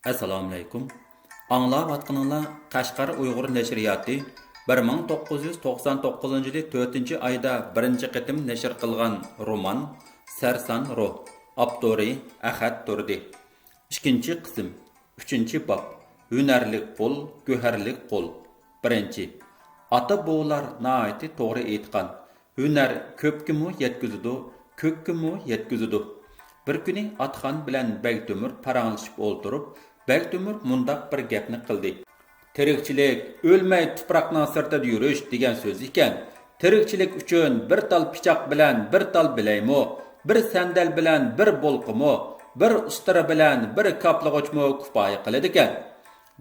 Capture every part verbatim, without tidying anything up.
ئەسسالامۇئەلەيكۇم. ئاڭلاۋاتقىنىڭلار قەشقەر ئۇيغۇر نەشرىياتى بىر مىڭ توققۇز يۈز توقسان توققۇزىنچى يىلى تۆتىنچى ئايدا بىرىنچى قېتىم نەشر قىلغان رومان سەرسان روھ، ئاپتورى ئەخەت تۇردى. ئىككىنچى قىسىم، ئۈچىنچى باب، ھۈنەرلىك قول، گۆھەرلىك قول. بىرىنچى، ئاتا-بوۋىلار ناھايىتى توغرا ئېيتقان، ھۈنەر كۆپكىمۇ يەتكۈزىدۇ، كۆككىمۇ يەتكۈزىدۇ. بىر كۈنى ئاتىخان بىلەن بەگتۆمۈر پاراڭلىشىپ ئولتۇرۇپ، بەگتۆمۈر مۇنداق بىر گەپنى قىلدى. تىرىكچىلىك ئۆلمەي تۇپراقنىڭ سىرتىدا يۈرۈش دېگەن سۆز ئىكەن. تىرىكچىلىك ئۈچۈن بىر تال پىچاق بىلەن بىر تال بىلەيمۇ، بىر سەندەل بىلەن بىر بولقىمۇ، بىر ئۇستىرا بىلەن بىر كاپلىغۇچمۇ كۇپايە قىلىدىكەن.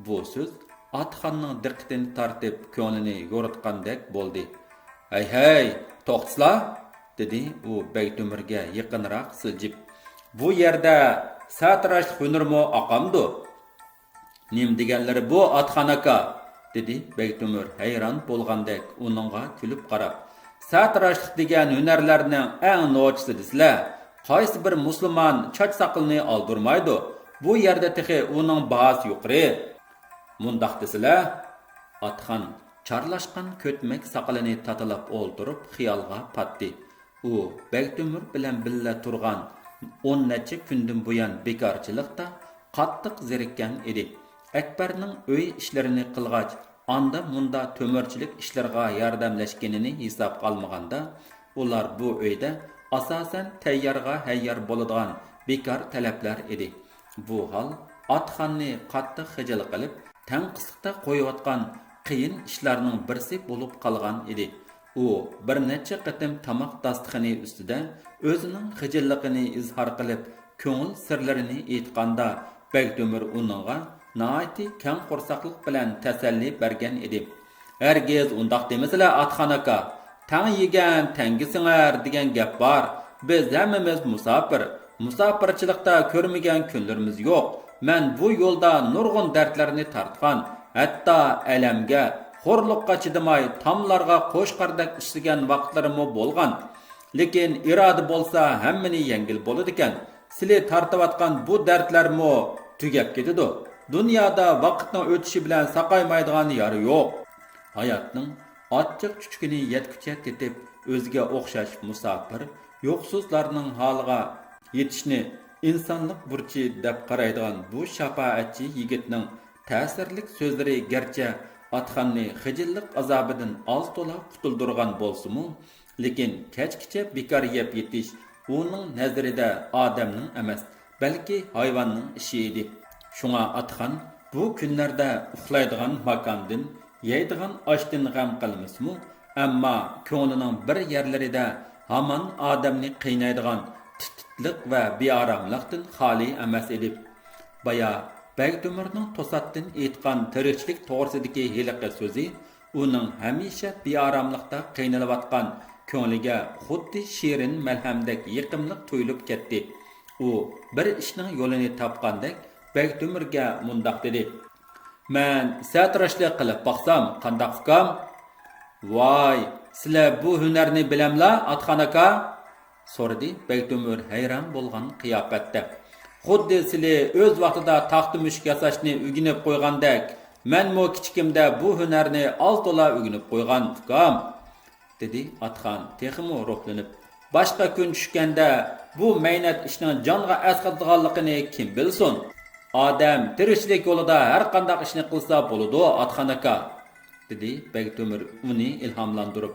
بۇ سۆز ئاتىخاننىڭ دىققىتىنى تارتىپ، كۆڭلىنى يورۇتقاندەك بولدى. ھەي، ھەي، توختىسىلا! دېدى ئۇ بەگتۆمۈرگە يېقىنراق سىلجىپ. بۇ يەردە ساتىراشلىق ھۈنىرىمۇ ئاقامدۇ؟ نېمە دېگەنلىرى بۇ، ئاتىخان ئاكا؟ دېدى بەگتۆمۈر ھەيران بولغاندەك ئۇنىڭغا كۈلۈپ قاراپ. ساتىراشلىق دېگەن ھۈنەرلەرنىڭ ئەڭ نوچىسى دېسىلە، قايسى بىر مۇسۇلمان چاچ ساقىلىنى ئالدۇرمايدۇ. بۇ يەردە تېخى ئۇنىڭ باھاسى يۇقىرى. مۇنداق دېسىلە، ئاتىخان چارلاشقان كۆتمەك ساقىلىنى تاتىلاپ ئولتۇرۇپ خىيالغا پاتتى. ئۇ بەگتۆمۈر بىلەن بىللە تۇرغان ئون نەچچە كۈندىن بۇيان بىكارچىلىقتا قاتتىق زېرىككەن ئىدى. ئەكبەرنىڭ ئۆي ئىشلىرىنى قىلغاچ، ئاندا-مۇندا تۆمۈرچىلىك ئىشلىرىغا ياردەملەشكىنىنى ھېسابقا ئالمىغاندا، ئۇلار بۇ ئۆيدە ئاساسەن تەييارغا ھەييار بولىدىغان بىكار تەلەپلەر ئىدى. بۇ ھال ئاتىخاننى قاتتىق خىجىل قىلىپ، تەڭقىسلىقتا قويۇۋاتقان قىيىن ئىشلارنىڭ بىرسى بولۇپ قالغان ئىدى. ئۇ بىر نەچچە قېتىم تاماق داستىخىنى ئۈستىدە ئۆزىنىڭ خىجىللىقىنى ئىزھار قىلىپ، كۆڭۈل سىرلىرىنى ئېيتقاندا، بەگتۆمۈر ئۇنىڭغا ناھايىتى كەڭ قورساقلىق بىلەن تەسەللى بەرگەن ئىدى. ھەرگىز ئۇنداق دېمىسىلە، ئاتىخان ئاكا. تەڭ يېگەن تەڭگە سىڭەر دېگەن گەپ بار. بىز ھەممىمىز مۇساپىر. مۇساپىرچىلىقتا كۆرمىگەن كۈنلىرىمىز يوق. مەن بۇ يولدا نۇرغۇن دەردلەرنى تارتقان، ھەتتا ئەلەمگە، خورلۇققا چىدىماي تاملارغا قوچقاردەك ئىشلىگەن ۋاقىتلىرىممۇ بولغان. لېكىن ئىرادە بولسا ھەممىنى يەڭگىل بولىدىكەن. سىلى تارتىۋاتقان بۇ دەردلەرمۇ تۈگەپ كېتىدۇ. دۇنيادا ۋاقىتنىڭ ئۆتۈشى بىلەن ساقايمايدىغان يارا يوق. ھاياتنىڭ ئاچچىق چۈچۈكىنى يەتكۈچە تېتىپ، ئۆزىگە ئوخشاش مۇساپىر، يوقسۇزلارنىڭ ھالىغا يېتىشنى ئىنسانلىق بۇرچى دەپ قارايدىغان بۇ شاپائەتچى يىگىتنىڭ تەسىرلىك سۆزلىرى گەرچە ئاتىخاننى خىجىللىق ئازابىدىن ئاز-تولا قۇتۇلدۇرغان بولسىمۇ، لېكىن كەچكىچە بىكار يەپ يېتىش ئۇنىڭ نەزىرىدە ئادەمنىڭ ئەمەس، بەلكى ھايۋاننىڭ ئىشى ئىدى. شۇڭا ئاتىخان بۇ كۈنلەردە ئۇخلايدىغان ماكاندىن، يەيدىغان ئاشتىن غەم قىلمىسىمۇ، ئەمما كۆڭلىنىڭ بىر يەرلىرىدە ھامان ئادەمنى قىينايدىغان تىت-تىتلىق ۋە بىئاراملىقتىن خالىي ئەمەس ئىدى. بايا بەگتۆمۈرنىڭ توساتتىن ئېيتقان تىرىكچىلىك توغرىسىدىكى ھېلىقى سۆزى ئۇنىڭ ھەمىشە بىئاراملىقتا قىينىلىۋاتقان كۆڭلىگە خۇددى شېرىن مەلھەمدەك يېقىملىق تۇيۇلۇپ كەتتى. ئۇ بىر ئىشنىڭ يولىنى تاپقاندەك بەگتۆمۈرگە مۇنداق دېدى: «مەن سەتراشلىق قىلىپ باقسام قانداق، ئۇكام؟» «ۋاي، سىلەر بۇ ھۈنەرنى بىلەملا، ئاتىخان ئاكا؟» سورىدى بەگتۆمۈر ھەيران بولغان قىياپەتتە. «خۇددى سىلى ئۆز ۋاقتىدا تاختا مۈشۈك ياساشنى ئۆگىنىپ قويغاندەك، مەنمۇ كىچىكىمدە بۇ ھۈنەرنى ئاز-تولا ئۆگىنىپ قويغان، ئۇكام.» دېدى ئاتىخان تېخىمۇ روھلىنىپ. «باشقا كۈن چۈشكەندە بۇ مەينەت ئىشنىڭ جانغا ئەسقاتىدىغانلىقىنى كىم بىلسۇن؟ ئادەم تىرىكچىلىك يولىدا ھەر قانداق ئىشنى قىلسا بولىدۇ، ئاتىخان ئاكا.» دېدى بەگتۆمۈر ئۇنى ئىلھاملاندۇرۇپ.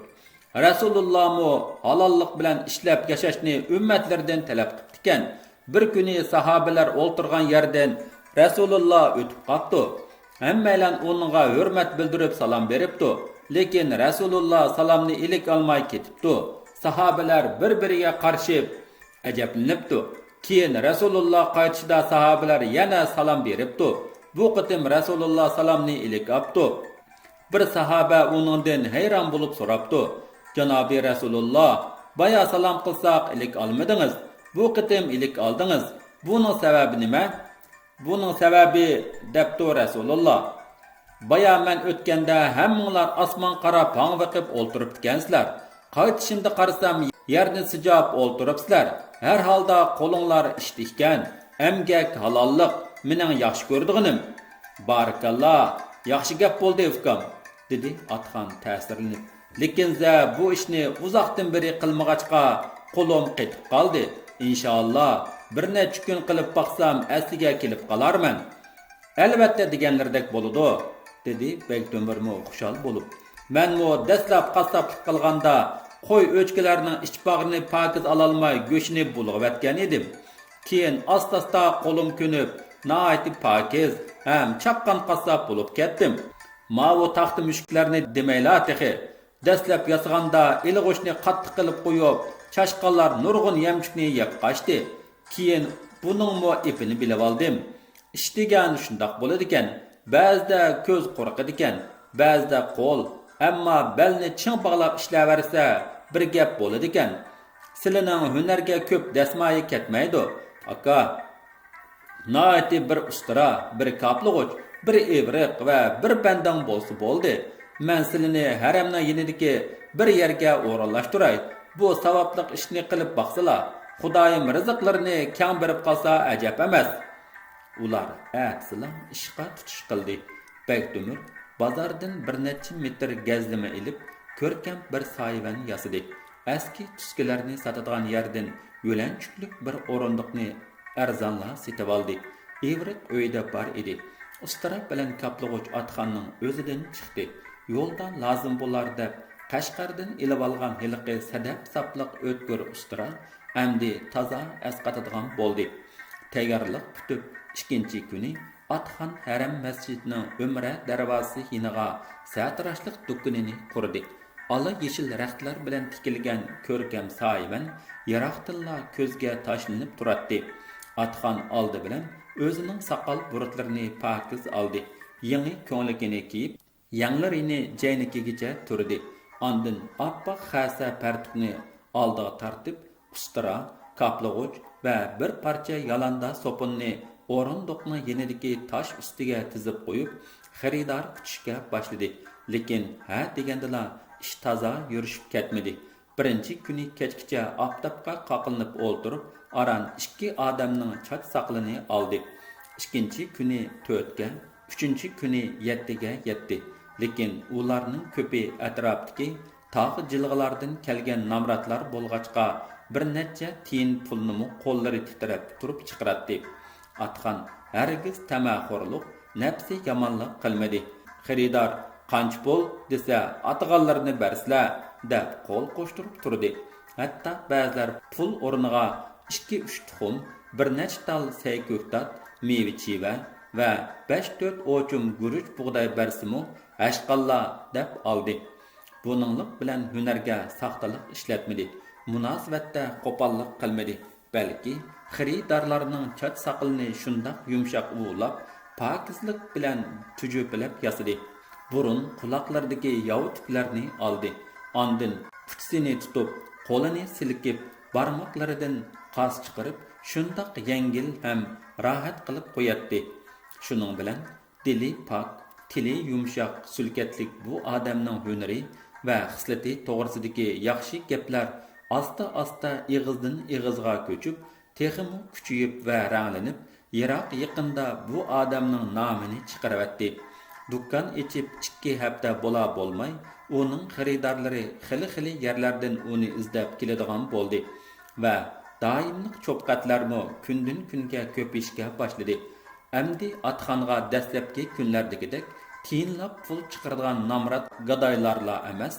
«رەسۇلۇللامۇ ھالاللىق بىلەن ئىشلەپ ياشاشنى ئۈممەتلىرىدىن تەلەپ قىپتىكەن. بىر كۈنى ساھابىلەر ئولتۇرغان يەردىن رەسۇلۇللا ئۆتۈپ قاپتۇ. ھەممەيلەن ئۇنىڭغا ھۆرمەت بىلدۈرۈپ سالام بېرىپتۇ. لېكىن رەسۇلۇللا سالامنى ئىلىك ئالماي كېتىپتۇ. ساھابىلەر بىر-بىرىگە قارىشىپ ئەجەبلىنىپتۇ. كېيىن رەسۇلۇللا قايتىشىدا ساھابىلەر يەنە سالام بېرىپتۇ. بۇ قېتىم رەسۇلۇللا سالامنى ئىلىك ئاپتۇ. بىر ساھابە ئۇنىڭدىن ھەيران بولۇپ سوراپتۇ: جانابى رەسۇلۇللا، بايا سالام قىلساق ئىلىك ئالمىدىڭىز، بۇ قېتىم ئىلىك ئالدىڭىز. بۇنىڭ سەۋەبى نېمە؟ بۇنىڭ سەۋەبى، دەپتۇ رەسۇلۇللا، بايا مەن ئۆتكەندە ھەممىڭلار ئاسمانغا قاراپ ھاڭۋېقىپ ئولتۇرۇپتىكەنسىلەر. قايتىشىمدا قارىسام، يەرنى سىجاپ ئولتۇرۇپسىلەر. ھەر ھالدا قولۇڭلار ئىشتا ئىكەن، ئەمگەك ھالاللىق. مېنىڭ ياخشى كۆرىدىغىنىم. بارىكاللا، ياخشى گەپ بولدى، ئۇكام، دېدى ئاتخان تەسىرلىنىپ. لېكىن زە بۇ ئىشنى ئۇزاقتىن بېرى قىلمىغاچقا، قولۇم قېتىپ قالدى. ئىنشائاللا، بىر نەچچە كۈن قىلىپ باقسام، ئەسلىگە كېلىپ قالارمەن. ئەلۋەتتە دېگەنلىرىدەك بولىدۇ، دېدى بەگتۆمۈرمۇ خۇشال بولۇپ. مەنمۇ دەسلەپ قاسساپلىق قىلغاندا، قوي ئۆچكىلەرنىڭ ئىچ باغرىنى پاكىز ئالالماي، گۆشىنى بۇلغىۋەتكەن ئىدىم. كېيىن ئاستا-ئاستا قولۇم كۆنۈپ، ناھايىتى پاكىز ھەم چاققان قاسساپ بولۇپ كەتتىم. ماۋۇ تاختا مۈشۈكلەرنى دېمەيلا تېخى. دەسلەپ ياسىغاندا ئىلغۇچنى قاتتىق قىلىپ قويۇپ، چاشقانلار نۇرغۇن يەمچۈكنى يەپ قاچتى. كېيىن بۇنىڭمۇ ئېپىنى بىلىۋالدىم. ئىش دېگەن شۇنداق بولىدىكەن، بەزىدە كۆز قورقىدىكەن، بەزىدە قول، ئەمما بەلنى چىڭ باغلاپ ئىشلەۋەرسە، بىر گەپ بولىدىكەن. سىلىنىڭ ھۈنەرگە كۆپ دەسمايە كەتمەيدۇ، ئاكا. ناھايىتى بىر ئۇستىرا، بىر كاپلىغۇچ، بىر ئىۋرىق ۋە بىر بەندەڭ بولسا بولدى. مەن سىلىنى ھەرەمنىڭ يېنىدىكى بىر يەرگە ئورۇنلاشتۇراي. بۇ ساۋابلىق ئىشنى قىلىپ باقسىلا، خۇدايىم رىزىقلىرىنى كەڭ بېرىپ قالسا ئەجەب ئەمەس. ئۇلار ئەتىسىلا ئىشقا تۇتۇش قىلدى. بەگتۆمۈر بازاردىن بىر نەچچە مېتىر گەزلىمە ئېلىپ، كۆركەم بىر سايىۋەن ياسىدى. ئەسكى تۈسكىلەرنى ساتىدىغان يەردىن يۆلەنچۈكلۈك بىر ئورۇندۇقنى ئەرزانلا سېتىۋالدى. ئىۋرىق ئۆيدە بار ئىدى. ئۇستىرا بىلەن كاپلىغۇچ ئاتخاننىڭ ئۆزىدىن چىقتى. يولدا لازىم بولار دەپ، قەشقەردىن ئېلىۋالغان ھېلىقى سەدەپ ساپلىق ئۆتكۈر ئۇستىرا ئەمدى تازا ئەسقاتىدىغان بولدى. تەييارلىق پۈتۈپ، ئىككىنچى كۈنى ئاتخان ھەرەم مەسچىتىنىڭ ئۆمرە دەرۋازىسى يېنىغا سەتىراشلىق دۇكىنىنى قۇردى. ئالا يېشىل رەختلەر بىلەن تىكىلگەن كۆركەم سايىۋەن يىراقتىنلا كۆزگە تاشلىنىپ تۇراتتى. ئاتخان ئالدى بىلەن ئۆزىنىڭ ساقال بۇرۇتلىرىنى پاكىز ئالدى. يېڭى كۆڭلىكىنى كىيىپ، يەڭلىرىنى جەينىكىگىچە تۈردى. ئاندىن ئاپئاق خەسە پەرتۇقنى ئالدىغا تارتىپ، ئۇستىرا، كاپلىغۇچ ۋە بىر پارچە يالاندا سوپۇننى ئورۇندۇقنىڭ يېنىدىكى تاش ئۈستىگە تىزىپ قويۇپ، خېرىدار كۈتۈشكە باشلىدى. لېكىن ھە دېگەندىلا ئىش تازا يۈرۈشۈپ كەتمىدى. بىرىنچى كۈنى كەچكىچە ئاپتاپقا قاقلىنىپ ئولتۇرۇپ، ئاران ئىككى ئادەمنىڭ چاچ ساقىلىنى ئالدى. ئىككىنچى كۈنى تۆتكە، ئۈچىنچى كۈنى يەتتىگە يەتتى. لېكىن ئۇلارنىڭ كۆپى ئەتراپتىكى تاغ جىلغىلاردىن كەلگەن نامراتلار بولغاچقا، بىر نەچچە تىيىن پۇلنىمۇ قوللىرى تىترەپ تۇرۇپ چىقىراتتى. ئاتخان ھەرگىز تەمەخورلۇق، نەپسى يامانلىق قىلمىدى. خېرىدار «قانچە پۇل؟» دېسە، «ئاتىغانلىرىنى بەرسىلە» دەپ قول قوشتۇرۇپ تۇردى. ھەتتا بەزىلەر پۇل ئورنىغا ئىككى-ئۈچ تۇخۇم، بىر نەچچە تال سەي-كۆكتات، مېۋە-چىۋە ۋە بەش-تۆت ئوچۇم گۈرۈچ بۇغداي بەرسىمۇ، «ھەشقاللا» دەپ ئالدى. بۇنىڭلىق بىلەن ھۈنەرگە ساختىلىق ئىشلەتمىدى، مۇناسىۋەتتە قوپاللىق قىلمىدى. بەلكى خېرىدارلارنىڭ چاچ ساقىلىنى شۇنداق يۇمشاق ئۇۋىلاپ، پاكىزلىق بىلەن تۈجۈپىلەپ ياسىدى. بۇرۇن قۇلاقلىرىدىكى ياۋا تۈكلەرنى ئالدى. ئاندىن ئۇچىسىنى تۇتۇپ، قولىنى سىلكىپ، بارماقلىرىدىن قاز چىقىرىپ، شۇنداق يەڭگىل ھەم راھەت قىلىپ قوياتتى. شۇنىڭ بىلەن دىلى پاك، تىلى يۇمشاق، سۈلكەتلىك بۇ ئادەمنىڭ ھۈنىرى ۋە خىسلىتى توغرىسىدىكى ياخشى گەپلەر ئاستا-ئاستا ئېغىزدىن ئېغىزغا كۆچۈپ، تېخىمۇ كۈچىيىپ ۋە رەڭلىنىپ، يىراق-يېقىندا بۇ ئادەمنىڭ نامىنى چىقىرىۋەتتى. دۇكان ئېچىپ ئىككى ھەپتە بولا-بولماي، ئۇنىڭ خېرىدارلىرى خېلى-خېلى يەرلەردىن ئۇنى ئىزدەپ كېلىدىغان بولدى ۋە دائىملىق چوپقەتلەرمۇ كۈندىن-كۈنگە كۆپىيىشكە باشلىدى. ئەمدى ئاتخانغا دەسلەپكى كۈنلەردىكىدەك تىيىنلاپ پۇل چىقىرىدىغان نامرات گادايلارلا ئەمەس،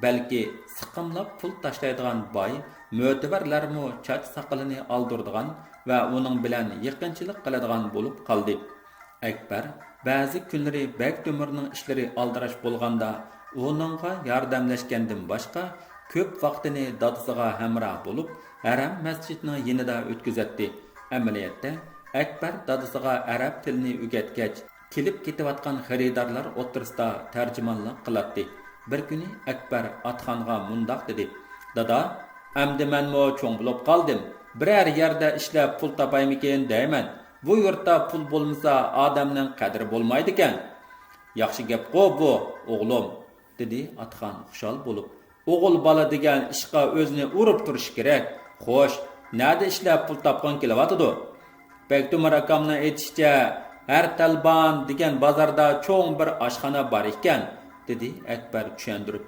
بەلكى سىقىملاپ پۇل تاشلايدىغان باي، مۆتىۋەرلەرمۇ چاچ ساقىلىنى ئالدۇرىدىغان ۋە ئۇنىڭ بىلەن يېقىنچىلىق قىلىدىغان بولۇپ قالدى. ئەكبەر بەزى كۈنلىرى بەگتۆمۈرنىڭ ئىشلىرى ئالدىراش بولغاندا، ئۇنىڭغا ياردەملەشكەندىن باشقا، كۆپ ۋاقتىنى دادىسىغا ھەمراھ بولۇپ، ھەرەم مەسچىتىنىڭ يېنىدا ئۆتكۈزەتتى. ئەمەلىيەتتە، ئەكبەر دادىسىغا ئەرەب تىلىنى ئۆگەتكەچ، كېلىپ كېتىۋاتقان خېرىدارلار ئوتتۇرىسىدا تەرجىمانلىق قىلاتتى. بىر كۈنى ئەكبەر ئاتخانغا مۇنداق دېدى: «دادا، ئەمدى مەنمۇ چوڭ بولۇپ قالدىم. بىرەر يەردە ئىشلەپ پۇل تاپايمىكىن دەيمەن. بۇ يۇرتتا پۇل بولمىسا، ئادەمنىڭ قەدرى بولمايدىكەن.» «ياخشى گەپقۇ بۇ، ئوغلۇم»، دېدى ئاتخان خۇشال بولۇپ. «ئوغۇل بالا دېگەن ئىشقا ئۆزىنى ئۇرۇپ تۇرۇشى كېرەك. خوش، نەدە ئىشلەپ پۇل تاپقۇڭ كېلىۋاتىدۇ؟» بەگتۆمۈر ئاكامنىڭ ئېيتىشىچە، ھەر تەلبان دېگەن بازاردا چوڭ بىر ئاشخانا بار ئىكەن، دېدى ئەكبەر چۈشەندۈرۈپ.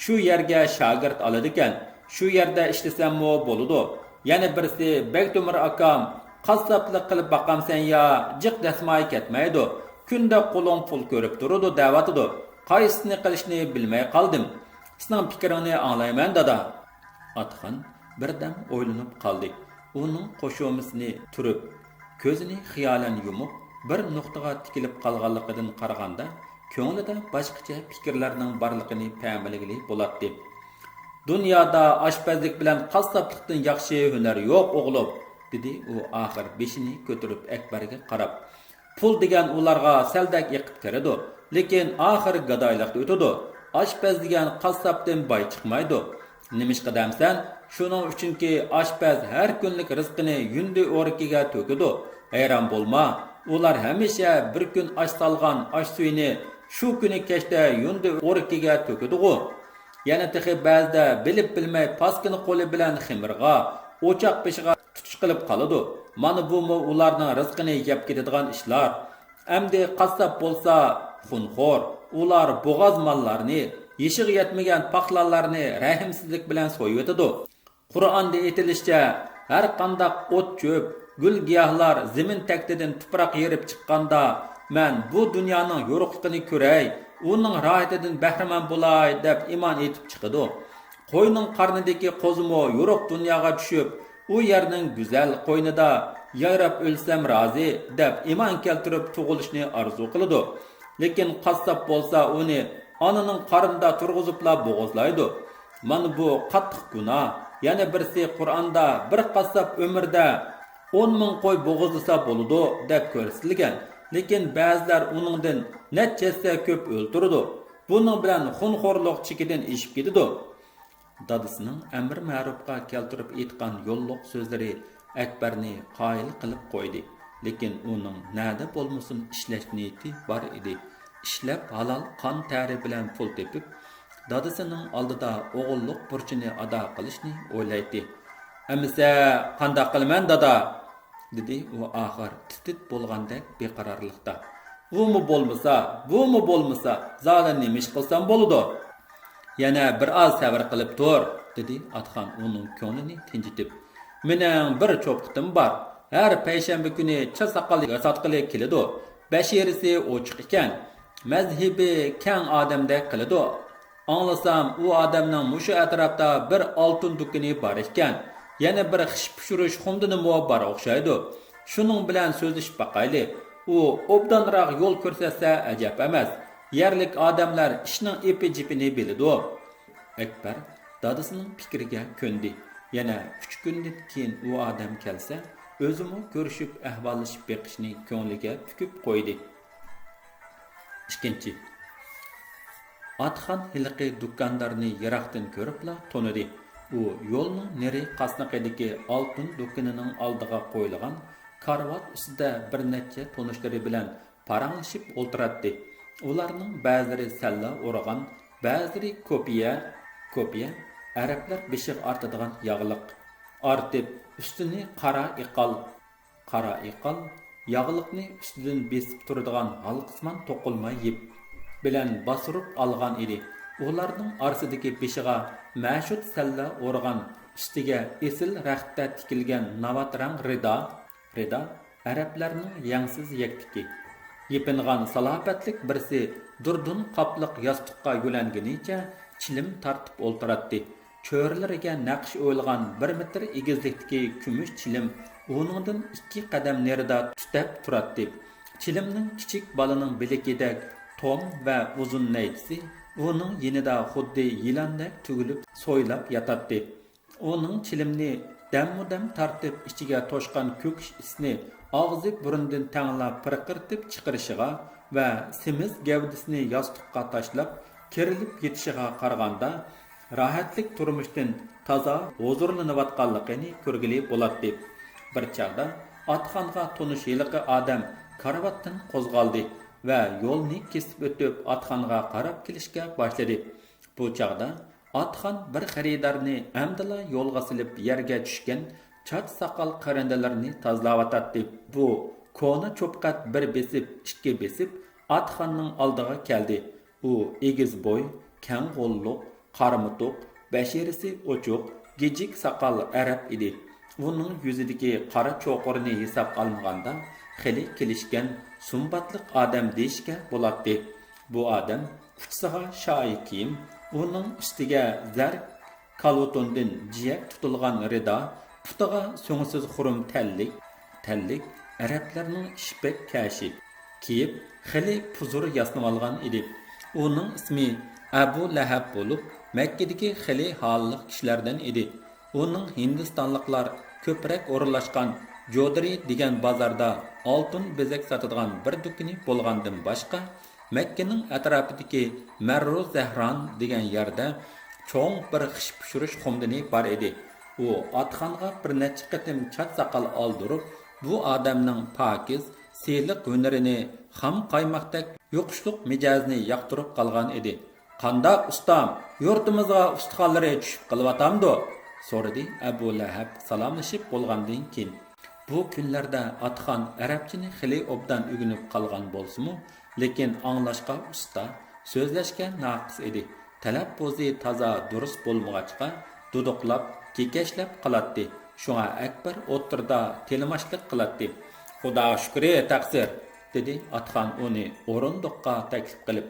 شۇ يەرگە شاگىرت ئالىدىكەن، شۇ يەردە ئىشلىسەممۇ بولىدۇ. يەنە بىرسى، بەگتۆمۈر ئاكام، قاسساپلىق قىلىپ باقامسەن يا، جىق دەسمايە كەتمەيدۇ، كۈندە قولۇڭ پۇل كۆرۈپ تۇرىدۇ دەۋاتىدۇ. قايسىسىنى قىلىشنى بىلمەي قالدىم. سېنىڭ پىكرىڭنى ئاڭلايمەن، دادا. ئاتىخان بىردەم ئويلىنىپ قالدى. ئۇنىڭ قوشۇمىسىنى تۈرۈپ، كۆزىنى خىيالەن يۇمۇپ، بىر نۇقتىغا تىكىلىپ قالغانلىقىدىن قارىغاندا، كۆڭلىدە باشقىچە پىكىرلەرنىڭ بارلىقىنى پەملىگىلى بولاتتى. «دۇنيادا ئاشپەزلىك بىلەن قاسساپلىقتىن ياخشى ھۈنەر يوق، ئوغلۇم»، دېدى ئۇ ئاخىر بېشىنى كۆتۈرۈپ ئەكبەرگە قاراپ. پۇل دېگەن ئۇلارغا سەلدەك ئېقىپ كىرىدۇ، لېكىن ئاخىرى گادايلىقتا ئۆتىدۇ. ئاشپەز دېگەن قاسساپتىن باي چىقمايدۇ. نېمىشقا دەمسەن؟ شۇنىڭ ئۈچۈنكى ئاشپەز ھەر كۈنلۈك رىزقىنى يۇندى ئورىكىگە تۆكىدۇ. ھەيران بولما، ئۇلار ھەمىشە بىر كۈن ئاش سالغان ئاش سۈيىنى شۇ كۈنى كەچتە يۇندى ئورىكىگە تۆكىدىغۇ. يەنە تېخى بەزىدە بىلىپ بىلمەي پاسكىنا قولى بىلەن خېمىرغا، ئوچاق بېشىغا تۇتۇش قىلىپ قالىدۇ. مانا بۇمۇ ئۇلارنىڭ رىزقىنى يەپ كېتىدىغان ئىشلار. ئەمدى قاسساپ بولسا خۇنخور، ئۇلار بوغاز ماللارنى، يېشىغا يەتمىگەن پاقلانلارنى رەھىمسىزلىك بىلەن سويۇۋېتىدۇ. قۇرئاندا ئېيتىلىشىچە، ھەر قانداق ئوت-چۆپ، گۈل-گىياھلار زېمىن تەكتىدىن تۇپراق يېرىپ چىققاندا، مەن بۇ دۇنيانىڭ يورۇقلۇقىنى كۆرەي، ئۇنىڭ راھىتىدىن بەھرىمەن بولاي دەپ ئىمان ئېيتىپ چىقىدۇ. قوينىڭ قارنىدىكى قوزىمۇ يورۇق دۇنياغا چۈشۈپ، ئۇ يەرنىڭ گۈزەل قوينىدا يايراپ ئۆلسەم رازى دەپ ئىمان كەلتۈرۈپ تۇغۇلۇشنى ئارزۇ قىلىدۇ. لېكىن قاسساپ بولسا ئۇنى ئانىنىڭ قارنىدا تۇرغۇزۇپلا بوغۇزلايدۇ. مانا بۇ قاتتىق گۇناھ. يەنە بىرسى قۇرئاندا بىر قاسساپ ئۆمرىدە ئون مىڭ قوي بوغۇزلىسا بولىدۇ دەپ كۆرسىتىلگەن. لېكىن بەزىلەر ئۇنىڭدىن نەچچە ھەسسە كۆپ ئۆلتۈرىدۇ. بۇنىڭ بىلەن خۇنخورلۇق چېكىدىن ئېشىپ كېتىدۇ. دادىسىنىڭ ئەمىر مەرۇپقا كەلتۈرۈپ ئېيتقان يوللۇق سۆزلىرى ئەكبەرنى قايىل قىلىپ قويدى. لېكىن ئۇنىڭ نەدە بولمىسۇن ئىشلەش نىيىتى بار ئىدى. ئىشلەپ ھالال قان تەرى بىلەن پۇل تېپىپ، دادىسىنىڭ ئالدىدا ئوغۇللۇق بۇرچىنى ئادا قىلىشنى ئويلايتتى. «ئەمىسە قانداق قىلىمەن، دادا؟» دېدى ئۇ ئاخىر تىت-تىت بولغاندەك بىقارارلىقتا. «ئۇمۇ بولمىسا، بۇمۇ بولمىسا، زادى نېمە ئىش قىلسام بولىدۇ؟» «يەنە بىر ئاز سەۋر قىلىپ تۇر»، دېدى ئاتىخان ئۇنىڭ كۆڭلىنى تىنچىتىپ. «مېنىڭ بىر چوپقىتىم بار. ھەر پەيشەنبە كۈنى چاچ ساقال ياساتقىلى كېلىدۇ. بەشىرىسى ئوچۇق ئىكەن. مەزھىپى كەڭ ئادەمدەك قىلىدۇ. ئاڭلىسام، ئۇ ئادەمنىڭ مۇشۇ ئەتراپتا بىر ئالتۇن دۇكىنى بار ئىكەن. يەنە بىر خىش پىشۇرۇش خۇمدىنىمۇ بار ئوخشايدۇ. شۇنىڭ بىلەن سۆزلىشىپ باقايلى. ئۇ ئوبدانراق يول كۆرسەتسە ئەجەب ئەمەس. يەرلىك ئادەملەر ئىشنىڭ ئېپى-جېپىنى بىلىدۇ.» ئەكبەر دادىسىنىڭ پىكرىگە كۆندى. يەنە ئۈچ كۈندىن كېيىن ئۇ ئادەم كەلسە، ئۆزىمۇ كۆرۈشۈپ ئەھۋاللىشىپ بېقىشنى كۆڭلىگە پۈكۈپ قويدى. ئىككىنچى. ئاتىخان ھېلىقى دۇكاندارنى يىراقتىن كۆرۈپلا تونۇدى. ئۇ يولنىڭ نېرى قاسنىقىدىكى ئالتۇن دۇكىنىنىڭ ئالدىغا قويۇلغان كارىۋات ئۈستىدە بىر نەچچە تونۇشلىرى بىلەن پاراڭلىشىپ ئولتۇراتتى. ئۇلارنىڭ بەزىلىرى سەللا ئورىغان، بەزىلىرى كوپىيە، كوپىيە، ئەرەبلەر بېشىغا ئارتىدىغان ياغلىق، ئارتىپ ئۈستىنى قارا ئىقال، قارا ئىقال، ياغلىقنى ئۈستىدىن بېسىپ تۇرىدىغان ھالقىسىمان توقۇلما يىپ بىلەن باستۇرۇپ ئالغان ئىدى. ئۇلارنىڭ ئارىسىدىكى بېشىغا مەشۇت سەللا ئورىغان، ئۈستىگە ئېسىل رەختتە تىكىلگەن ناۋات رەڭ رىدا، رىدا ئەرەبلەرنىڭ يەڭسىز يەكتىكى. يېپىنغان سالاپەتلىك بىرسى دۇردۇن قاپلىق ياستۇققا يۆلەنگىنىچە چىلىم تارتىپ ئولتۇراتتى. چۆرىلىرىگە نەقىش ئويۇلغان بىر مېتىر ئېگىزلىكتىكى كۈمۈش چىلىم ئۇنىڭدىن ئىككى قەدەم نېرىدا تۈتەپ تۇراتتى. چىلىمنىڭ كىچىك بالىنىڭ بىلىكىدەك توم ۋە ئۇزۇن نەيچىسى ئۇنىڭ يېنىدا خۇددى يىلاندەك تۈگۈلۈپ سويلاپ ياتاتتى. ئۇنىڭ چىلىمنى دەممۇدەم تارتىپ ئىچىگە توشقان كۆكۈش ئىسنى ئاغزى بۇرنىدىن تەڭلا پىرقىرىتىپ چىقىرىشىغا ۋە سېمىز گەۋدىسىنى ياستۇققا تاشلاپ كېرىلىپ يېتىشىغا قارىغاندا، راھەتلىك تۇرمۇشتىن تازا ھۇزۇرلىنىۋاتقانلىقىنى كۆرگىلى بولاتتى. بىر چاغدا ئاتىخانغا تونۇش ھېلىقى ئادەم كارىۋاتتىن قوزغالدى ۋە يولنى كېسىپ ئۆتۈپ ئاتىخانغا قاراپ كېلىشكە باشلىدى. بۇ چاغدا ئاتىخان بىر خېرىدارنى ئەمدىلا يولغا سېلىپ يەرگە چۈشكەن چاچ ساقال قېرىندىلىرىنى تازىلاۋاتاتتى. بۇ كونا چوپقەت بىر بېسىپ، ئىككى بېسىپ، ئاتىخاننىڭ ئالدىغا كەلدى. ئۇ ئېگىز بوي، كەڭ غوللۇق، قارىمۇتۇق، بەشىرىسى ئوچۇق، گىجىك ساقال ئەرەب ئىدى. ئۇنىڭ يۈزىدىكى قارا چوقۇرىنى ھېسابقا ئالمىغاندا، خېلى كېلىشكەن، سۇمباتلىق ئادەم دېيىشكە بولاتتى. بۇ ئادەم ئۇچىسىغا شايى كىيىم، ئۇنىڭ ئۈستىگە زەر كالۇتۇندىن جىيەك تۇتۇلغان رىدا، پۇتىغا سۆڭسىز خۇرۇم تەللىك، تەللىك ئەرەبلەرنىڭ ئىشپەك كەشى كىيىپ، خېلى پۇزۇر ياسىنىۋالغان ئىدى. ئۇنىڭ ئىسمى ئەبۇ لەھەب بولۇپ، مەككىدىكى خېلى ھاللىق كىشىلەردىن ئىدى. ئۇنىڭ ھىندىستانلىقلار كۆپرەك ئورۇنلاشقان جودرى دېگەن بازاردا ئالتۇن بېزەك ساتىدىغان بىر دۇكىنى بولغاندىن باشقا، مەككىنىڭ ئەتراپىدىكى مەررۇ زەھران دېگەن يەردە چوڭ بىر خىش پىشۇرۇش خۇمدىنى بار ئىدى. ئۇ ئاتىخانغا بىر نەچچە قېتىم چاچ ساقال ئالدۇرۇپ، بۇ ئادەمنىڭ پاكىز، سىلىق ھۈنىرىنى، خام قايماقتەك يۇقۇشلۇق مىجەزىنى ياقتۇرۇپ قالغان ئىدى. «قانداق ئۇستام، يۇرتىمىزغا ئۇستىخانلىرى چۈشۈپ قېلىۋاتامدۇ؟» سورىدى ئەبۇ لەھەب سالاملىشىپ بولغاندىن كېيىن. بۇ كۈنلەردە ئاتىخان ئەرەبچىنى خېلى ئوبدان ئۆگىنىپ قالغان بولسىمۇ، لېكىن ئاڭلاشقا ئۇستا، سۆزلەشكە ناقىس ئىدى. تەلەپپۇزى تازا دۇرۇس بولمىغاچقا، دۇدۇقلاپ، كېكەچلەپ قالاتتى. شۇڭا ئەكبەر ئوتتۇرىدا تىلماشلىق قىلاتتى. «خۇداغا شۈكرى، تەقسىر!» دېدى ئاتىخان ئۇنى ئورۇندۇققا تەكلىپ قىلىپ.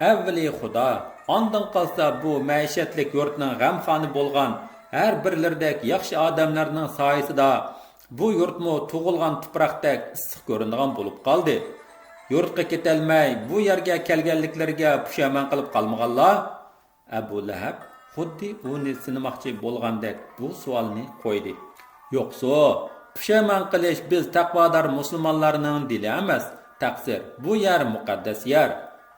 «ئەۋۋىلى خۇدا، ئاندىن قالسا بۇ مەئىشەتلىك يۇرتنىڭ غەمخانى بولغان ھەر بىرلىرىدەك ياخشى ئادەملەرنىڭ سايىسىدا بۇ يۇرتمۇ تۇغۇلغان تۇپراقتەك ئىسسىق كۆرۈنىدىغان بولۇپ قالدى. يۇرتقا كېتەلمەي، بۇ يەرگە كەلگەنلىكلىرىگە پۇشايمان قىلىپ قالمىغانلا؟» ئەبۇ لەھەب خۇددى ئۇنى سىنىماقچى بولغاندەك بۇ سوئالنى قويدى. «يوقسۇ، پۇشايمان قىلىش بىز تەقۋادار مۇسۇلمانلارنىڭ دېلى ئەمەس، تەقسىر، بۇ يەر مۇقەددەس يەر»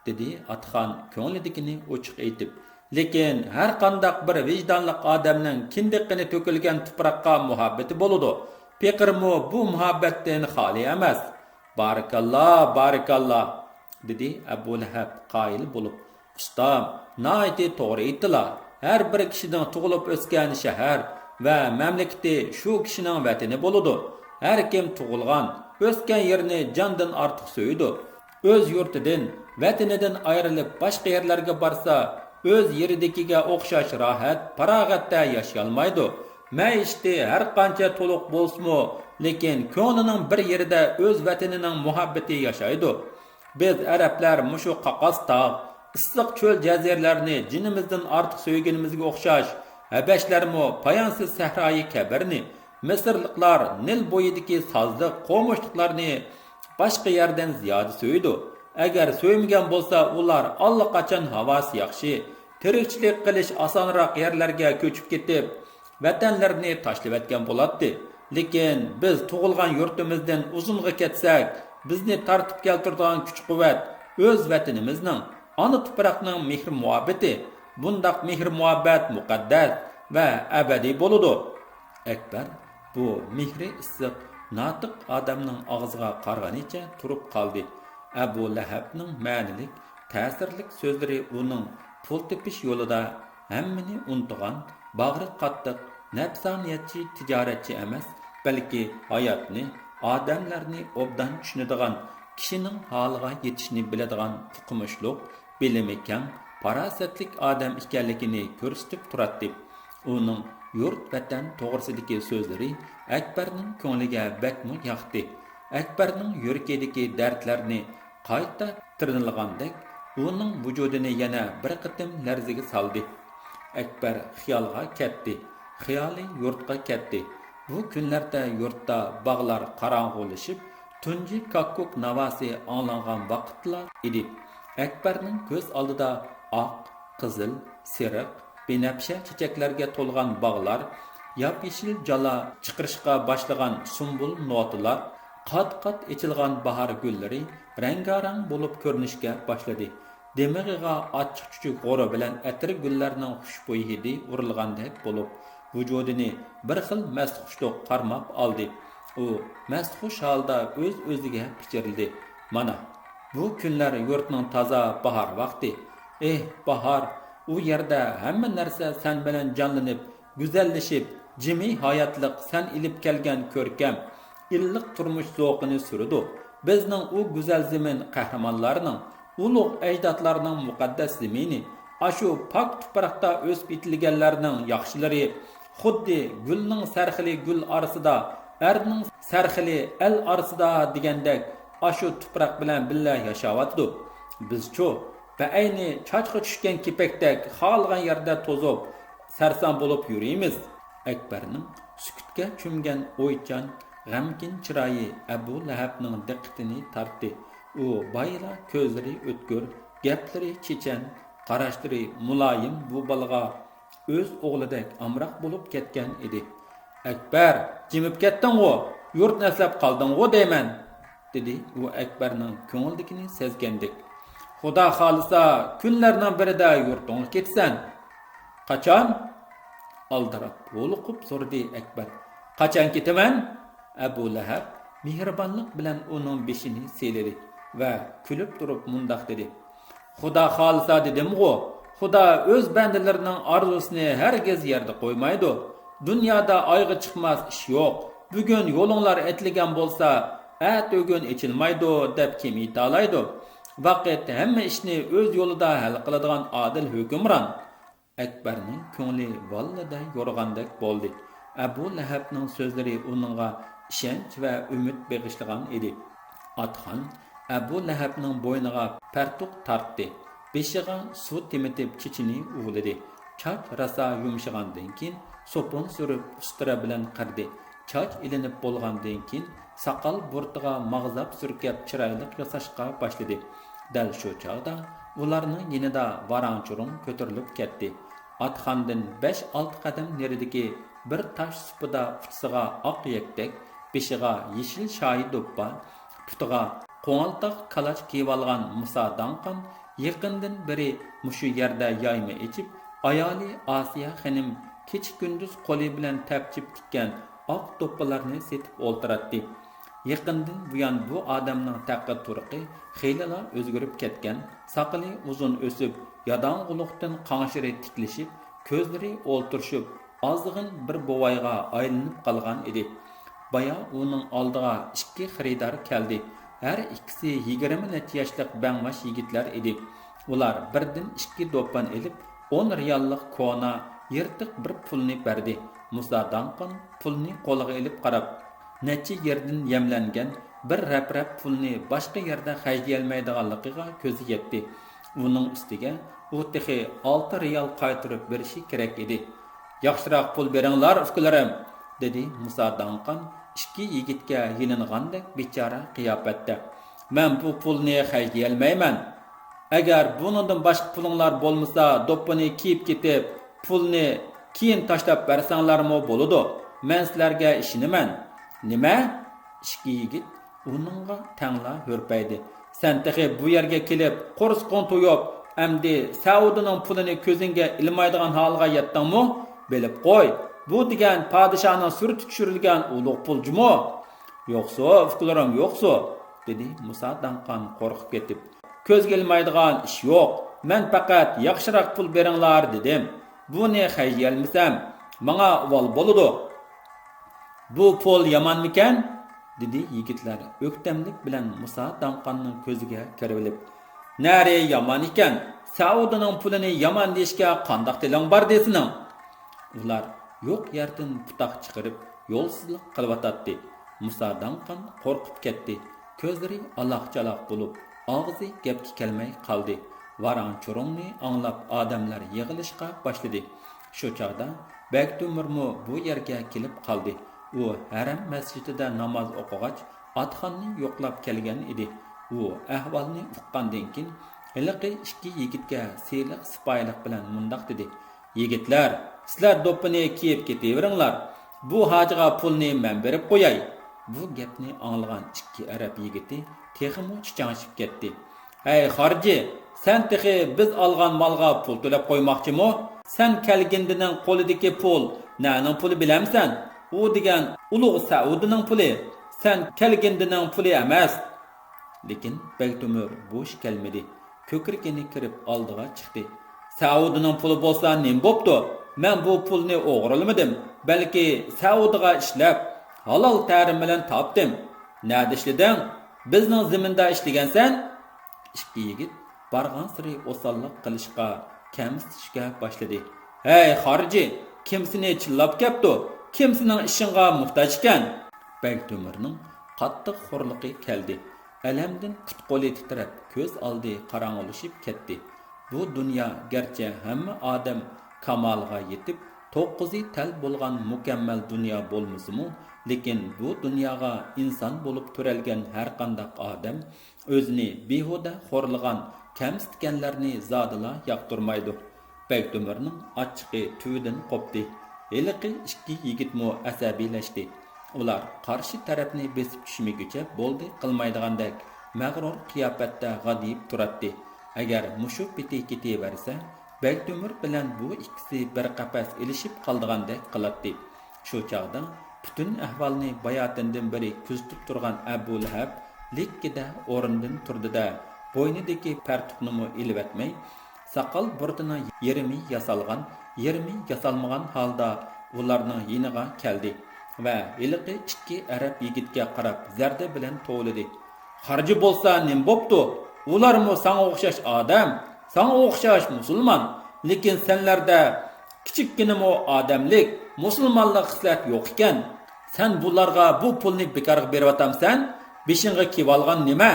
دېدى ئاتىخان كۆڭلىدىكىنى ئوچۇق ئېيتىپ. لېكىن ھەر قانداق بىر ۋىجدانلىق ئادەمنىڭ كىندىك قېنى تۆكۈلگەن تۇپراققا مۇھەببىتى بولىدۇ. پېقىرمۇ بۇ مۇھەببەتتىن خالىي ئەمەس. «بارىكاللا، بارىكاللا!» دېدى ئەبۇ لەھەب قايىل بولۇپ. «ئۇستام، ناھايىتى توغرا ئېيتتىلا. ھەر بىر كىشىنىڭ تۇغۇلۇپ ئۆسكەن شەھەر ۋە مەملىكىتى شۇ كىشىنىڭ ۋەتىنى بولىدۇ. ھەر كىم تۇغۇلغان، ئۆسكەن يېرىنى جاندىن ئارتۇق سۆيىدۇ. ئۆز يۇرتىدىن، ۋەتىنىدىن ئايرىلىپ باشقا يەرلەرگە بارسا، ئۆز يېرىدىكىگە ئوخشاش راھەت، پاراغەتتە ياشىيالمايدۇ. مەئىشىتى ھەر قانچە تولۇق بولسىمۇ، لېكىن كۆڭلىنىڭ بىر يېرىدە ئۆز ۋەتىنىنىڭ مۇھەببىتى ياشايدۇ. بىز ئەرەبلەر مۇشۇ قاقاس تاغ، ئىسسىق چۆل جەزىرىلەرنى جېنىمىزدىن ئارتۇق سۆيگىنىمىزگە ئوخشاش، ھەبەشلەرمۇ پايانسىز سەھرايى كەبىرنى، مىسىرلىقلار نىل بويىدىكى سازلىق، قومۇشلۇقلارنى باشقا يەردىن زىيادە سۆيىدۇ. ئەگەر سۆيمىگەن بولسا، ئۇلار ئاللىقاچان ھاۋاسى ياخشى، تىرىكچىلىك قىلىش ئاسانراق يەرلەرگە كۆچۈپ كېتىپ، ۋەتەنلىرىنى تاشلىۋەتكەن بولاتتى. لېكىن بىز تۇغۇلغان يۇرتىمىزدىن ئۇزۇنغا كەتسەك، بىزنى تارتىپ كەلتۈرىدىغان كۈچ-قۇۋۋەت ئۆز ۋەتىنىمىزنىڭ، ئانا تۇپراقنىڭ مېھرى-مۇھەببىتى. بۇنداق مېھرى-مۇھەببەت مۇقەددەس ۋە ئەبەدىي بولىدۇ. ئەكبەر بۇ مېھرى ئىسسىق، ناتىق ئادەمنىڭ ئاغزىغا قارىغىنىچە تۇرۇپ قالدى. ئەبۇ لەھەبنىڭ مەنىلىك، تەسىرلىك سۆزلىرى ئۇنىڭ پۇل تېپىش يولىدا ھەممىنى ئۇنتۇغان، باغرى قاتتىق، نەپسانىيەتچى تىجارەتچى ئەمەس، بەلكى ھاياتنى، ئادەملەرنى ئوبدان چۈشىنىدىغان، كىشىنىڭ ھالىغا يېتىشنى بىلىدىغان ئوقۇمۇشلۇق، بىلىمى كەڭ، پاراسەتلىك ئادەم ئىكەنلىكىنى كۆرسىتىپ تۇراتتى. ئۇنىڭ يۇرت ۋەتەن توغرىسىدىكى سۆزلىرى ئەكبەرنىڭ كۆڭلىگە بەكمۇ ياقتى. ئەكبەرنىڭ يۈرىكىدىكى دەردلەرنى قايتا تىرنىلىغاندەك، ئۇنىڭ ۋۇجۇدىنى يەنە بىر قېتىم لەرزىگە سالدى. ئەكبەر خىيالغا كەتتى. خىيالى يۇرتقا كەتتى. بۇ كۈنلەردە يۇرتتا باغلار قاراڭغۇلىشىپ، تۇنجى كاككۇك ناۋاسى ئاڭلانغان ۋاقىتلار ئىدى. ئەكبەرنىڭ كۆز ئالدىدا ئاق، قىزىل، سېرىق، بىنەپشە چېچەكلەرگە تولغان باغلار، ياپيېشىل جالا چىقىرىشقا باشلىغان سۇمبۇل نوتىلار، قات-قات ئېچىلغان باھار گۈللىرى رەڭگارەڭ بولۇپ كۆرۈنۈشكە باشلىدى. دىمىغىغا ئاچچىق چۈچۈك غورى بىلەن ئەتىر گۈللەرنىڭ خۇشبۇي ھىدى ئۇرۇلغاندەك بولۇپ، ۋۇجۇدىنى بىر خىل مەستخۇشلۇق قارماپ ئالدى. ئۇ مەستخۇش ھالدا ئۆز-ئۆزىگە پىچىرلىدى: «مانا، بۇ كۈنلەر يۇرتنىڭ تازا باھار ۋاقتى. ئېھ، باھار! ئۇ يەردە ھەممە نەرسە سەن بىلەن جانلىنىپ، گۈزەللىشىپ، جىمى ھاياتلىق سەن ئېلىپ كەلگەن كۆركەم، ئىللىق تۇرمۇش زوقىنى سۈرىدۇ. بىزنىڭ ئۇ گۈزەل زېمىن قەھرىمانلارنىڭ، ئۇلۇغ ئەجدادلارنىڭ مۇقەددەس زېمىنى، ئاشۇ پاك تۇپراقتا ئۆسۈپ يېتىلگەنلەرنىڭ ياخشىلىرى خۇددى گۈلنىڭ سەرخىلى گۈل ئارىسىدا، ئەرنىڭ سەرخىلى ئەل ئارىسىدا دېگەندەك ئاشۇ تۇپراق بىلەن بىللە ياشاۋاتىدۇ. بىزچۇ، بەئەينى چاچقا چۈشكەن كېپەكتەك خالىغان يەردە توزۇپ، سەرسان بولۇپ يۈرىمىز. ئەكبەرنىڭ سۈكۈتكە چۆمگەن ئويچان، غەمكىن چىرايى ئەبۇ لەھەبنىڭ دىققىتىنى تارتتى. ئۇ بايىلا كۆزلىرى ئۆتكۈر، گەپلىرى چېچەن، قاراشلىرى مۇلايىم بۇ بالىغا ئۆز ئوغلىدەك ئامراق بولۇپ كەتكەن ئىدى. ئەكبەر، جىمىپ كەتتىڭغۇ؟ يۇرتنى ئەسلەپ قالدىڭغۇ دەيمەن، دېدى ئۇ ئەكبەرنىڭ كۆڭلىدىكىنى سەزگەندەك. خۇدا خالىسا، كۈنلەرنىڭ بىرىدە يۇرتۇڭغا كېتىسەن. قاچان؟ ئالدىراپ، ھولۇقۇپ سورىدى ئەكبەر. قاچان كېتىمەن؟ ئەبۇ لەھەب مېھرىبانلىق بىلەن ئۇنىڭ بېشىنى سىيلىدى ۋە كۈلۈپ تۇرۇپ مۇنداق دېدى. خۇدا خالىسا دېدىمغۇ، خۇدا ئۆز بەندىلىرىنىڭ ئارزۇسىنى ھەرگىز يەردە قويمايدۇ. دۇنيادا ئايىغى چىقماس ئىش يوق. بۈگۈن يولۇڭلار ئېتىلگەن بولسا، ئەتىگۈن ئېچىلمايدۇ، دەپ كىم ئېيتالايدۇ؟ ۋاقىت ھەممە ئىشنى ئۆز يولىدا ھەل قىلىدىغان ئادىل ھۆكۈمران. ئەكبەرنىڭ كۆڭلى ۋاللىدە يورۇغاندەك بولدى. ئەبۇ لەھەبنىڭ سۆزلىرى ئۇنىڭغا ئىشەنچ ۋە ئۈمىد بېغىشلىغان ئىدى. ئاتخان ئەبۇ لەھەبنىڭ بوينىغا پەرتۇق تارتتى. بېشىغا سۇ تېمىتىپ چېچىنى ئۇۋىلىدى. چاچ راسا يۇمشىغاندىن كېيىن سوپۇن سۈرۈپ ئۇستىرا بىلەن قىردى. چاچ ئېلىنىپ بولغاندىن كېيىن ساقال بۇرۇتىغا ماغزاپ سۈركەپ چىرايلىق ياساشقا باشلىدى. دەل شۇ چاغدا ئۇلارنىڭ يېنىدا ۋاراڭ-چۇرۇڭ كۆتۈرۈلۈپ كەتتى. ئاتخاندىن بەش-ئالتە قەدەم نېرىدىكى بىر تاش سۇپىدا ئۇچىسىغا ئاق يەكتەك، بېشىغا يېشىل شاھى دوپپا، پۇتىغا قوڭالتاق كالاچ كىيىۋالغان مۇسا داڭقان يېقىندىن بېرى مۇشۇ يەردە يايما ئېچىپ، ئايالى ئاسىيە خېنىم كېچە-كۈندۈز قولى بىلەن تەپچىپ تىككەن ئاق دوپپىلارنى سېتىپ ئولتۇراتتى. يېقىندىن بۇيان بۇ ئادەمنىڭ تەققە-تۇرقى خېلىلا ئۆزگىرىپ كەتكەن، ساقىلى ئۇزۇن ئۆسۈپ، ياداڭغۇلۇقتىن قاڭشىرى تىكلىشىپ، كۆزلىرى ئولتۇرۇشۇپ، ئازغىن بىر بوۋايغا ئايلىنىپ قالغان ئىدى. بايا ئۇنىڭ ئالدىغا ئىككى خېرىدار كەلدى. ھەر ئىككىسى يىگىرمە نەچچە ياشلىق بەڭباش يىگىتلەر ئىدى. ئۇلار بىردىن ئىككى دوپپان ئېلىپ، ئون رىياللىق كونا، يىرتىق بىر پۇلنى بەردى. مۇسا داڭقان پۇلنى قولىغا ئېلىپ قاراپ، نەچچە يەردىن يەملەنگەن بىر رەپ-رەپ پۇلنى باشقا يەردە خەجلىيەلمەيدىغانلىقىغا كۆزى يەتتى. ئۇنىڭ ئۈستىگە ئۇ تېخى ئالتە رىيال قايتۇرۇپ بېرىشى كېرەك ئىدى. ياخشىراق پۇل بېرىڭلار، ئۇكىلىرىم، دېدى مۇسا داڭقان ئىككى يىگىتكە يېلىنغاندەك بىچارە قىياپەتتە. مەن بۇ پۇلنى خەجلىيەلمەيمەن. ئەگەر بۇنىڭدىن باشقا پۇلۇڭلار بولمىسا، دوپپىنى كىيىپ كېتىپ، پۇلنى كېيىن تاشلاپ بەرسەڭلارمۇ بولىدۇ. مەن سىلەرگە ئىشىنىمەن. نېمە؟ ئىككى يىگىت ئۇنىڭغا تەڭلا ھۈرپەيدى. سەن تېخى بۇ يەرگە كېلىپ، قورسىقىڭ تويۇپ، ئەمدى سەئۇدىنىڭ پۇلىنى كۆزۈڭگە ئىلمايدىغان ھالغا يەتتىڭمۇ؟ بىلىپ قوي، بۇ دېگەن پادىشاھنىڭ سۈرىتى چۈشۈرۈلگەن ئۇلۇغ پۇل جۇمۇ. يوقسۇ، ئۇكىلىرىم، يوقسۇ، دېدى مۇسا داڭقان قورقۇپ كېتىپ. كۆزگە ئىلمايدىغان ئىش يوق. مەن پەقەت ياخشىراق پۇل بېرىڭلار دېدىم. بۇنى خەجلىيەلمىسەم، ماڭا ئۇۋال بولىدۇ. بۇ پۇل يامانمىكەن؟ دېدى يىگىتلەر ئۆكتەملىك بىلەن مۇسا داڭقاننىڭ كۆزىگە كىرىۋېلىپ. نەرى يامان ئىكەن، سەئۇدىنىڭ پۇلىنى يامان دېيىشكە قانداق تىلىڭ باردى سېنىڭ؟ ئۇلار يوق يەردىن پۇتاق چىقىرىپ، يولسىزلىق قىلىۋاتاتتى. مۇسا داڭقان قورقۇپ كەتتى. كۆزلىرى ئالاق-چالاق بولۇپ، ئاغزى گەپكە كەلمەي قالدى. ۋاراڭ-چۇرۇڭنى ئاڭلاپ ئادەملەر يىغىلىشقا باشلىدى. شۇ چاغدا بەگتۆمۈرمۇ بۇ يەرگە كېلىپ قالدى. ئۇ ھەرەم مەسچىتىدە ناماز ئوقۇغاچ، ئاتخاننى يوقلاپ كەلگەن ئىدى. ئۇ ئەھۋالنى ئۇققاندىن كېيىن، ھېلىقى ئىككى يىگىتكە سىلىق-سىپايىلىق بىلەن مۇنداق دېدى. يىگىتلەر، سىلەر دوپپىنى كىيىپ كېتىۋېرىڭلار، بۇ ھاجىغا پۇلنى مەن بېرىپ قوياي. بۇ گەپنى ئاڭلىغان ئىككى ئەرەب يىگىتى تېخىمۇ چىچاڭشىپ كەتتى. ھەي خارجى، سەن تېخى بىز ئالغان مالغا پۇل تۆلەپ قويماقچىمۇ؟ سەن كەلگىندىنىڭ قولىدىكى پۇل نەنىڭ پۇلى بىلەمسەن؟ ئۇ دېگەن ئۇلۇغ سەئۇدىنىڭ پۇلى، سەن كەلگىندىنىڭ پۇلى ئەمەس. لېكىن بەگتۆمۈر بوش كەلمىدى. كۆكرىكىنى كىرىپ ئالدىغا چىقتى. سەئۇدىنىڭ پۇلى بولسا نېمە بوپتۇ؟ مەن بۇ پۇلنى ئوغرىلىمىدىم. بەلكى سەئۇدىغا ئىشلەپ، ھالال تەرىم بىلەن تاپتىم. نەدە ئىشلىدىڭ؟ بىزنىڭ زېمىندا ئىشلىگەنسەن. ئىككى يىگىت بارغانسېرى ئوساللىق قىلىشقا، كەمسىتىشكە باشلىدى. ھەي، خارجى، كىم سېنى چىللاپ كەپتۇ؟ كىم سېنىڭ ئىشىڭغا موھتاج ئىكەن؟ بەگتۆمۈرنىڭ قاتتىق خورلۇقى كەلدى. ئەلەمدىن پۇت-قولى تىترەپ، كۆز ئالدى قاراڭغۇلىشىپ كەتتى. بۇ دۇنيا گەرچە ھەممە ئادەم كامالىغا يېتىپ، توققۇزى تەل بولغان مۇكەممەل دۇنيا بولمىسىمۇ، لېكىن بۇ دۇنياغا ئىنسان بولۇپ تۆرەلگەن ھەرقانداق ئادەم ئۆزىنى بىھۇدە خورلىغان، كەمسىتكەنلەرنى زادىلا ياقتۇرمايدۇ. بەگتۆمۈرنىڭ ئاچچىقى تۈۋىدىن قوپتى. ھېلىقى ئىككى يىگىتمۇ ئەسەبىيلەشتى. ئۇلار قارشى تەرەپنى بېسىپ چۈشمىگۈچە بولدى قىلمايدىغاندەك مەغرۇر قىياپەتتە غادىيىپ تۇراتتى. ئەگەر مۇشۇ پېتى كېتىۋەرسە، بەگتۆمۈر بىلەن بۇ ئىككىسى بىر قەپەس ئېلىشىپ قالىدىغاندەك قىلاتتى. شۇ چاغدا پۈتۈن ئەھۋالنى باياتىندىن بېرى كۆزىتىپ تۇرغان ئەبۇ لەھەب لىككىدە ئورنىدىن تۇردى-دە، بوينىدىكى پەرتۇقنىمۇ ئېلىۋەتمەي، ساقال بۇرۇتىنىڭ يېرىمى ياسالغان، يېرىمى ياسالمىغان ھالدا ئۇلارنىڭ يېنىغا كەلدى ۋە ھېلىقى ئىككى ئەرەب يىگىتكە قاراپ زەردە بىلەن توۋلىدى. خارجى بولسا نېمە بوپتۇ؟ ئۇلارمۇ ساڭا ئوخشاش ئادەم، ساڭا ئوخشاش مۇسۇلمان. لېكىن سەنلەردە كىچىككىنىمۇ ئادەملىك، مۇسۇلمانلىق خىسلەت يوق ئىكەن. سەن بۇلارغا بۇ پۇلنى بىكارغا بېرىۋاتامسەن؟ بېشىڭغا كىيىۋالغان نېمە؟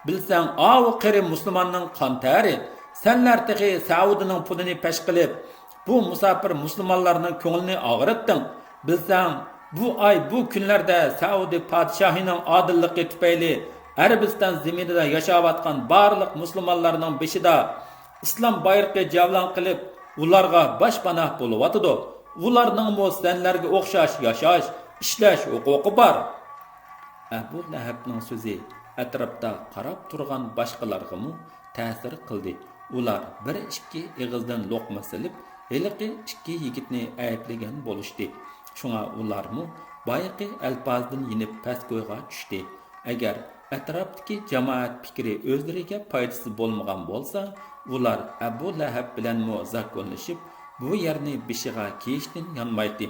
بىلسەڭ، ئاۋۇ قېرى مۇسۇلماننىڭ قان تەرى. سەنلەر تېخى سەئۇدىنىڭ پۇلىنى پەش قىلىپ، بۇ مۇساپىر مۇسۇلمانلارنىڭ كۆڭلىنى ئاغرىتتىڭ. بىلسەڭ، بۇ ئاي، بۇ كۈنلەردە سەئۇدى پادىشاھىنىڭ ئادىللىقى تۈپەيلى ئەرەبىستان زېمىنىدا ياشاۋاتقان بارلىق مۇسۇلمانلارنىڭ بېشىدا ئىسلام بايرىقى جەۋلان قىلىپ، ئۇلارغا باشپاناھ بولۇۋاتىدۇ. ئۇلارنىڭمۇ سەنلەرگە ئوخشاش ياشاش، ئىشلەش ھوقۇقى بار. ئەبۇ لەھەبنىڭ سۆزى ئەتراپتا قاراپ تۇرغان باشقىلارغىمۇ تەسىر قىلدى. ئۇلار بىر ئىككى ئېغىزدىن لوقما سېلىپ، ھېلىقى ئىككى يىگىتنى ئەيىبلىگەن بولۇشتى. شۇڭا ئۇلارمۇ بايىقى ئەلپازدىن يېنىپ پەسكويغا چۈشتى. ئەگەر ئەتراپتىكى جامائەت پىكرى ئۆزلىرىگە پايدىسى بولمىغان بولسا، ئۇلار ئەبۇ لەھەب بىلەنمۇ زاكونلىشىپ، بۇ يەرنى بېشىغا كىيىشتىن يانمايتتى.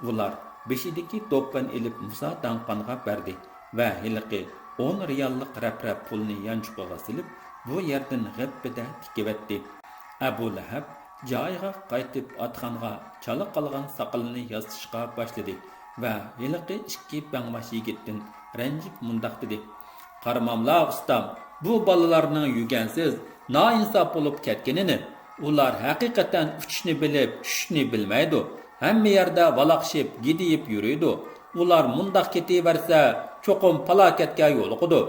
ئۇلار بېشىدىكى دوپپىنى ئېلىپ مۇسا داڭقانغا بەردى ۋە ھېلىقى ئون رىياللىق رەپ-رەپ پۇلنى يانچۇقىغا سېلىپ، بۇ يەردىن غىپپىدە تىكىۋەتتى. ئەبۇ لەھەب جايىغا قايتىپ، ئاتخانغا چالا قالغان ساقىلىنى ياسىتىشقا باشلىدى ۋە ھېلىقى ئىككى بەڭباش يىگىتتىن رەنجىپ مۇنداق دېدى: قارىماملا، ئۇستام، بۇ بالىلارنىڭ يۈگەنسىز، نائىنساپ بولۇپ كەتكىنىنى. ئۇلار ھەقىقەتەن ئۇچۇشنى بىلىپ، چۈشۈشنى بىلمەيدۇ. ھەممە يەردە ۋالاقشىپ، گىدىيىپ يۈرىدۇ. ئۇلار مۇنداق كېتىۋەرسە، چوقۇم پالاكەتكە يولۇقىدۇ.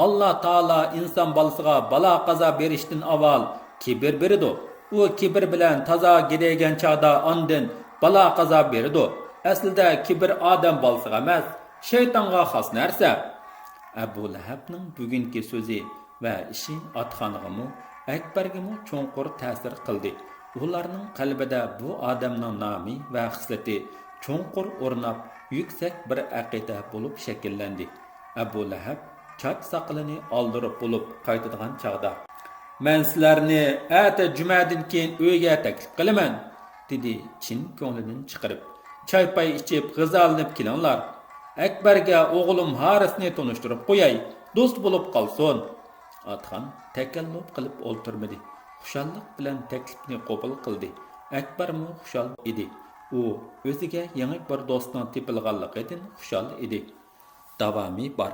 ئاللا تائالا ئىنسان بالىسىغا بالا-قازا بېرىشتىن ئاۋۋال كىبىر بېرىدۇ. ئۇ كىبىر بىلەن تازا گىدەيگەن چاغدا ئاندىن بالا-قازا بېرىدۇ. ئەسلىدە كىبىر ئادەم بالىسىغا ئەمەس، شەيتانغا خاس نەرسە. ئەبۇ لەھەبنىڭ بۈگۈنكى سۆزى ۋە ئىشى ئاتخانغىمۇ، ئەكبەرگىمۇ چوڭقۇر تەسىر قىلدى. ئۇلارنىڭ قەلبىدە بۇ ئادەمنىڭ نامى ۋە خىسلىتى چوڭقۇر ئورناپ، يۈكسەك بىر ئەقىدە بولۇپ شەكىللەندى. ئەبۇ لەھەب چاچ ساقىلىنى ئالدۇرۇپ بولۇپ قايتىدىغان چاغدا، مەن سىلەرنى ئەتە جۈمەدىن كېيىن ئۆيگە تەكلىپ قىلىمەن، دېدى چىن كۆڭلىدىن چىقىرىپ. چاي-پاي ئىچىپ، غىزالىنىپ كېلىڭلار. ئەكبەرگە ئوغلۇم ھارىسنى تونۇشتۇرۇپ قوياي، دوست بولۇپ قالسۇن. ئاتخان تەكەللۇپ قىلىپ ئولتۇرمىدى. خۇشاللىق بىلەن تەكلىپنى قوبۇل قىلدى. ئەكبەرمۇ خۇشال ئىدى. ئۇ ئۆزىگە يېڭى بىر دوستنىڭ تېپىلغانلىقىدىن خۇشال ئىدى. داۋامى بار.